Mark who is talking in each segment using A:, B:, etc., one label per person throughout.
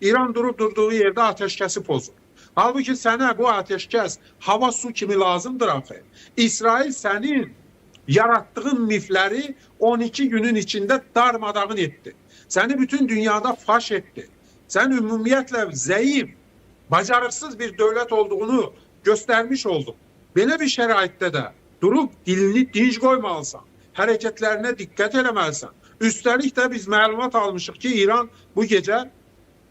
A: İran durub durduğu yerdə atəşkəsi pozur. Halbuki sənə bu atəşkəs hava su kimi lazımdır axı. İsrail sənin yarattığın mifləri 12 günün içində darmadağın etdi. Səni bütün dünyada faş etdi. Sən ümumiyyətlə zəif, bacarıqsız bir dövlət olduğunu göstərmiş oldun. Belə bir şəraitdə də durub dilini dinc qoymalısan, hərəkətlərinə diqqət eləməlisən. Üstəlik də biz məlumat almışıq ki, İran bu gecə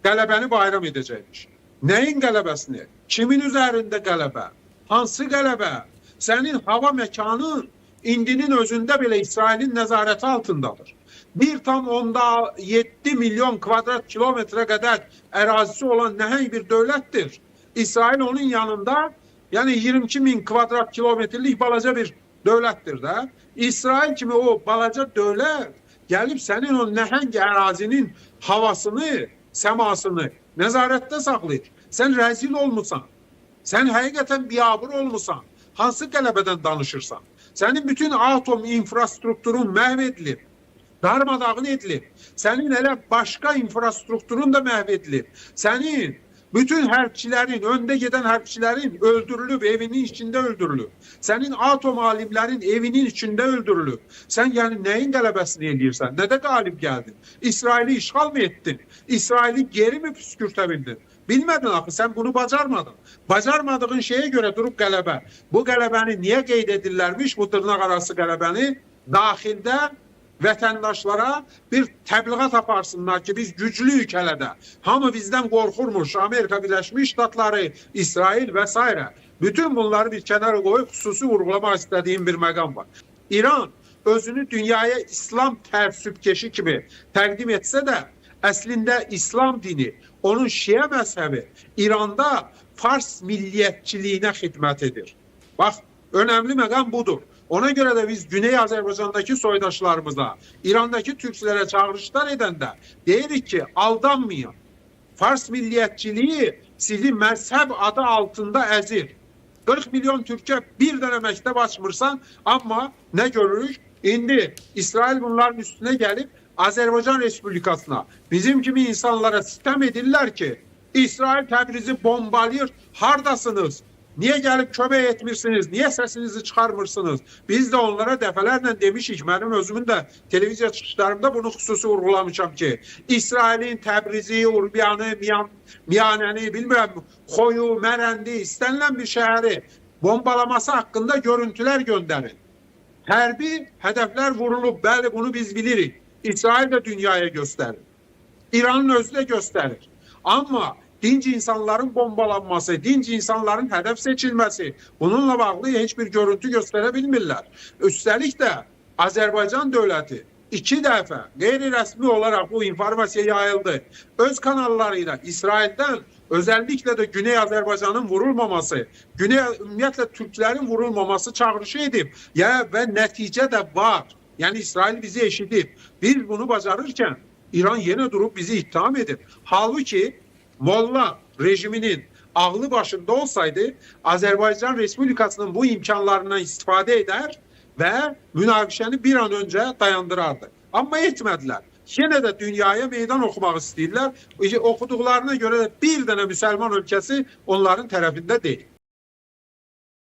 A: qələbəni bayram edəcəkmiş. Nəyin qələbəsini? Kimin üzərində qələbə? Hansı qələbə? Sənin hava məkanın indinin özündə belə İsrailin nəzarəti altındadır. 1,7 milyon kvadrat kilometre qədər ərazisi olan nəhəng bir dövlətdir. İsrail onun yanında, yəni 22 min kvadrat kilometrlik balaca bir dövlətdir də. İsrail kimi o balaca dövlət gəlib sənin o nəhəng ərazinin havasını, səmasını nəzarətdə saxlayır. Sən rəzil olmusan. Sən həqiqətən biabır olmusan. Hansı qələbədən danışırsan? Sənin bütün atom infrastrukturun məhv edilib. Darmadağın edilib. Sənin elə başqa infrastrukturun da məhv edilib. Sənin bütün hərbçilərin, öndə gedən hərbçilərin öldürülüb, evinin içində öldürülüb. Sənin atom alimlərin evinin içində öldürülüb. Sən yəni nəyin qələbəsini eləyirsən? Nədə qalib gəldin? İsraili işğal mı etdin? İsraili geri mi püskürtə bildin? Bilmədin axı, sən bunu bacarmadın. Bacarmadığın şeyə görə durub qələbə. Bu qələbəni niyə qeyd edirlərmiş? Bu dırnaq arası qələbəni daxildə vətəndaşlara bir təbliğat aparsınlar ki, biz güclüyük hələ də. Hamı bizdən qorxurmuş. Amerika Birləşmiş Ştatları, İsrail və s. Bütün bunları bir kənara qoyub xüsusi vurğulamaq istədiyim bir məqam var. İran özünü dünyaya İslam təəssübkeşi kimi təqdim etsə də, əslində İslam dini, onun Şiə məzhəbi İranda Fars milliyyətçiliyinə xidmət edir. Bax, önəmli məqam budur. Ona görə də biz Güney Azərbaycandakı soydaşlarımıza, İrandakı türklərə çağırışlar edəndə deyirik ki, aldanmayın. Fars milliyyətçiliyi sizi məzhəb adı altında əzir. 40 milyon Türkə bir dənə məktəb açmırsan, amma nə görürük? İndi İsrail bunların üstünə gəlib Azərbaycan Respublikasına, bizim kimi insanlara sitem edirlər ki, İsrail Təbrizi bombalayır, hardasınız? Niyə gəlib kömək etmirsiniz? Niyə səsinizi çıxarmırsınız? Biz də onlara dəfələrlə demişik, mənim özümün də televiziya çıxışlarımda bunu xüsusi vurğulamışam ki, İsrailin Təbrizi, Urbiyanı, Miyanəni, bilmirəm, Xoyu, Mərəndi, istənilən bir şəhəri bombalaması haqqında görüntülər göndərin. Hərbi hədəflər vurulub, bəli, bunu biz bilirik. İsrail də dünyaya göstərir. İranın özü də göstərir. Amma dinc insanların bombalanması, dinc insanların hədəf seçilməsi, bununla bağlı heç bir görüntü göstərə bilmirlər. Üstəlik də Azərbaycan dövləti 2 dəfə qeyri-rəsmi olaraq bu informasiya yayıldı. Öz kanalları ilə İsraildən özellikle də Güney Azərbaycanın vurulmaması, Güney ümumiyyətlə Türklərin vurulmaması çağırışı edib. Ya və nəticə də var. Yəni İsrail bizi eşidib. Biz bunu bacarırkən İran yenə durub bizi ittiham edib. Halbuki Molla rejiminin ağlı başında olsaydı Azərbaycan Respublikasının bu imkanlarından istifadə edər və münaqişəni bir an öncə dayandırardı. Amma etmədilər. Yenə də dünyaya meydan oxumaq istəyirlər. Oxuduqlarına görə də bir dənə müsəlman ölkəsi onların tərəfində deyil.